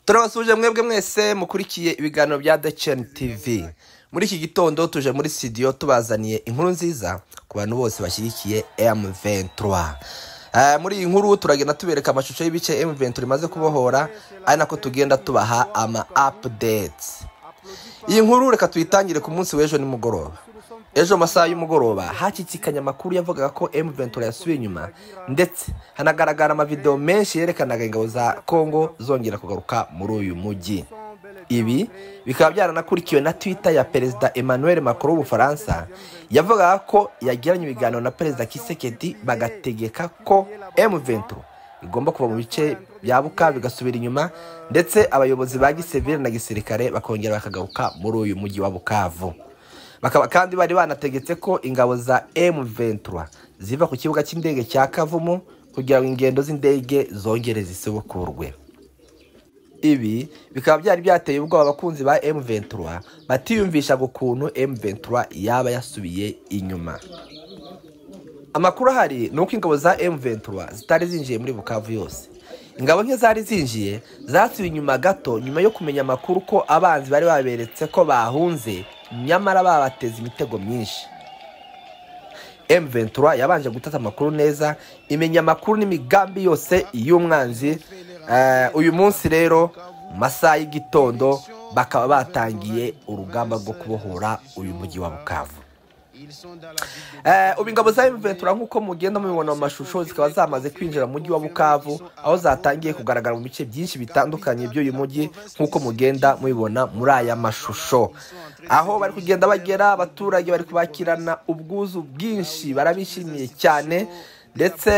Turabasuje mwebwe mwese mukurikiye ibiganiro bya Decen TV. Muri iki gitondo tuje muri studio tubazaniye inkuru nziza ku bantu bose bashyigikiye M23. Muri iyi nkuru turagenda tubereka amashusho y'ibice M23 imaze kubohora, ari nako tugenda tubaha ama updates. Iyi nkuru reka tuyitangire ku munsi w'ejo nimugoroba. Ejo masaha y'umugoroba hakikikanye amakuru yavugaga ko M23 yasubiye inyuma, ndetse hanagaragara amavideo menshi yerekanaga ingabo za Congo zongera kugaruka muri uyu mujyi. Ibi bikaba byaranakurikiwe na Twitter ya Perezida Emmanuel Macron w'Ubufaransa, yavugaga ko yagiranye ibiganiro na Perezida Tshisekedi bagategeka ko M23 igomba kuva mu bice bya Bukavu bigasubira inyuma, ndetse abayobozi ba gisivile na gisirikare bakongera bakagaruka muri uyu mujyi wa Bukavu. Bakaba kandi bari banategetse ko ingabo za M23 ziva ku kibuga cy'indege cya Kavumu kugira ngo ingendo z'indege zongere zisubukurwe. Ibi bikaba byari byateye ubwoba abakunzi ba M23 batiyumvishaga ukuntu M23 yaba yasubiye inyuma. Amakuru ahari ni uko ingabo za M23 zitari zinjiye muri Bukavu yose. Ingabo nke zari zinjiye zasubiye inyuma gato nyuma yo kumenya amakuru ko abanzi bari baberetse ko bahunze, nyamara babateza imitego myinshi. M23 yabanje gutata amakuru neza, imenya amakuru n'imigambi yose y'umwanzi. Uyu munsi rero mu masaha y'igitondo bakaba batangiye urugamba rwo kubohora uyu mujyi wa Bukavu. Ubu ingabo za M23 nk'uko mugenda mubibona mu mashusho zikaba zamaze kwinjira mu mujyi wa Bukavu, aho zatangiye kugaragara mu bice byinshi bitandukanye by'uyu mujyi nk'uko mugenda mubibona muri aya mashusho. Aho bari kugenda bagera, abaturage bari kubakirana ubwuzu bwinshi, barabishimiye cyane, ndetse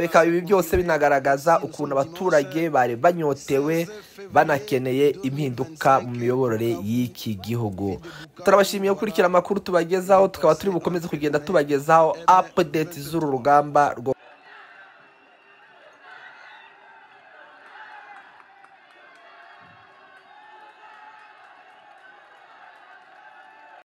bikaba ibi byose binagaragaza ukuntu abaturage bari banyotewe banakeneye impinduka mu miyoborere y'iki gihugu. Turabashimiye gukurikira amakuru tubagezaho, tukaba turi bukomeze kugenda tubagezaho update z'uru rugamba rwo